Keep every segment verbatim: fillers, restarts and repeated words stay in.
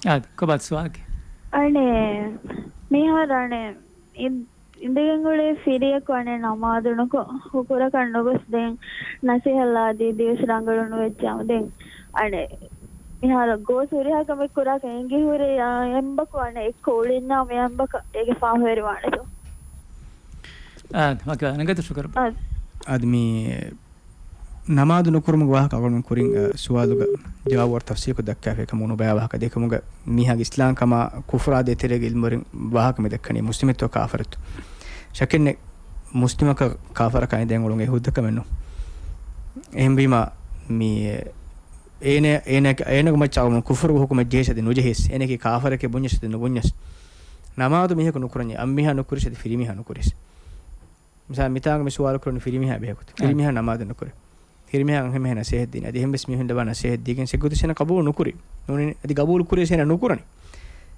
އާދެ، ކޮބާ ސުވާލެއް؟ އަނެއް، މިހާރު އަނެއް، އިން-، އިނދެގެން ގުޅޭ ފިރިޔަކު އަނެއް ނަމާދު ނުކޮށް ހުކުރަކަށް ނުގޮސް ދެން ނަސޭހަތް ލާދީ ދިވެއްސަށް ރަނގަޅު ނުވެއްޖާމު ދެން އަނެއް މިހާރު ގޯސް ހުރިހާ ކަމެއް ކުރާކަށް އެނގި ހުރި އެ-، އެއް އެއް އެމްބަކު އަނެއް އެއްކޮށް އުޅެންޏާ މި އެއް އެމްބަކަށް އޭގެ ފާހަވައެރި ވާނެތޯ؟ އާ، އޯކޭ، ނަގަތަ ޝުކުރު. އާ. އަދި މި ނަމާދު ނުކުރުމުގެ ވާހަކަ އަޅުގަނޑުމެން ކުރިން، އަ، ސުވާލުގަ ޖަވާބު ވަރަށް ތަފްސީލުކޮށް ދައްކާފައި ކަމުގަ ނުބައި ވާހަކަ ދެކެމުގަ މީހާގެ އިސްލާމްކަމާ ކުފުރާ ދޭތެރޭގެ އިލްމުވެރިން ވާހަކަ މި ދައްކަނީ މުސްލިމެއްތޯ ކާފަރެއްތޯ. ޝައްކެއްނެތް މުސްލިމަކަށް ކާފަރަކާ އިނދެގެން އުޅުން އެ ހުއްދަ ކަމެއް ނޫން. އެހެންވީމަ މި އޭނަ، އޭނަ، އޭނަގެ މައްޗަށް އަޅުގަނޑު ކުފުރުގެ ހުކުމެއް ޖެހިސް އަދި ނުޖެހިސް، އޭނައަކީ ކާފަރެކޭ ބުންޏަސް އަދި ނުބުންޏަސް، ނަމާދު މީހަކު ނުކުރަނީ، އަންމީހާ ނުކުރިސް އަދި ފިރިމީހާ ނުކުރިސް. މިސާލަށް މިތާނގަ މި ސުވާލު ކުރަނީ ފިރިމީހާ ބެހޭގޮތުން. އާ. ފިރިމީހާ ނަމާދު ނުކުރޭ. ފިރިމީހާ އަންހެންމީހާ ނަސޭހަތް ދީނީ. އަދި އެހެންވެސް މީހުން ލަވާ ނަސޭހަތް ދީގެން އެއްގޮތަށް އޭނަ ޤަބޫލު ނުކުރި. ނޫނީ އަދި ޤަބޫލު ކުރިޔަސް އޭނަ ނުކުރަނީ.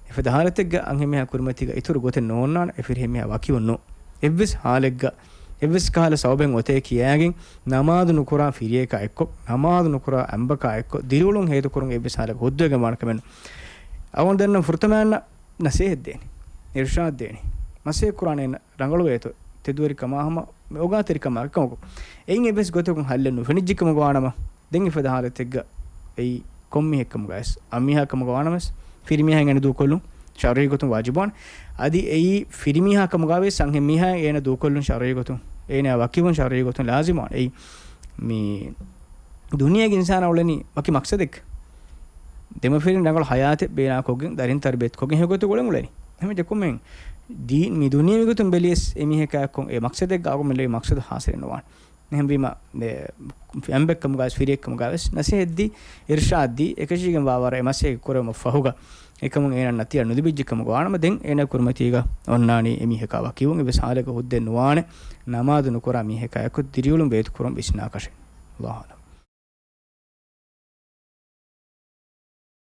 އެފަދަ ހާލަތެއްގަ އަންހެންމީހާ ކުރިމަތީގަ އިތުރު ގޮތެއް ނޯންނާނެ އެ ފިރިހެންމީހާ ވަކިވުން ނޫން. އެއްވެސް ހާލެއްގަ، އެއްވެސް ކަހަލަ ސަބަބެއް އޮތޭ ކިޔާގެން ނަމާދު ނުކުރާ ފިރިޔަކާ އެއްކޮށް، ނަމާދު ނުކުރާ އެމްބަކާ އެއްކޮށް، ދިރިއުޅުން ހޭދަކުރުން އެއްވެސް ހާލެއްގަ ހުއްދަވެގެން ވާނެ ކަމެއް ނޫން. އަޅުގަނޑު ދަންނަ ފުރަތަމައަށް ނަސޭހަތް ދޭނެ، އިރުޝާދް ދޭނެ، މަސޭ ކުރާނެ ރަނގަޅުވޭތޯ، ތެދުވެރިކަމާ ހަމަ އޮގާތެރިކަމާ އެކަމަކު. އެއިން އެއްވެސް ގޮތަކުން ހައްލެއް ނުފެނިއްޖެ ކަމުގަ ވާނަމަ، ދެން އެފަދަ ހާލަތެއްގަ އެއީ ކޮންމީހެއްކަމުގަވެސް، އަންމީހާ ކަމުގަ ވާނަމަވެސް، ފިރިމީހާ އޭނަ ދޫކޮށްލުން ޝަރުޢީ ގޮތުން ވާޖިބުވާނެ. އަދި އެއީ ފިރިމީހާ ކަމުގަވެސް، އަންހެންމީހާ އޭނަ ދޫކޮށްލުން ޝަރުޢީ ގޮތުން، އޭނަ ވަކިވުން ޝަރުޢީ ގޮތުން ލާޒިމުވާނެ. އެއީ މި ދުނިޔޭގެ އިންސާނާ އުޅެނީ ވަކި މަޤްޞަދެއްގަ. ދެމަފިރިން ރަނގަޅު ޙަޔާތެއް ބޭނާކޮށްގެން، ދަރިން ތަރުބިޔަތުކޮށްގެން ހެޔޮގޮތުގަ އުޅެން އުޅެނީ. އެހެންވެ ކޮންމެ ދީން، މި ދުނިޔެވީ ގޮތުން ބެލިޔަސް އެމީހަކާ އެއްކޮށް އެ މަޤްޞަދެއްގަ އަޅުގަނޑުމެން ލެއްވި މަޤްޞަދު ޙާޞިލެއް ނުވާނެ. އެހެންވީމަ، އެ، އެމްބެއްކަމުގަވެސް ފިރިއެއްކަމުގަވެސް ނަސޭހަތްދީ، އިރުޝާދްދީ، އެކަށީގެންވާ ވަރަށް އެ މަސައްކަތް ކުރެވުމަށް ފަހުގަ، އެކަމުން އޭނަ ނަތީޖާ ނުލިބިއްޖެ ކަމުގަ ވާނަމަ، ދެން އޭނަ ކުރިމަތީގަ އޮންނާނީ އެމީހަކާ ވަކިވުން. އެއްވެސް ހާލެއްގަ ހުއްދައެއް ނުވާނެ ނަމާދު ނުކުރާ މީހަކާ އެއްކޮށް ދިރިއުޅުން ބޭތުކުރުން ވިސްނާކަށެއް. ﷲ އަޢްލަމް.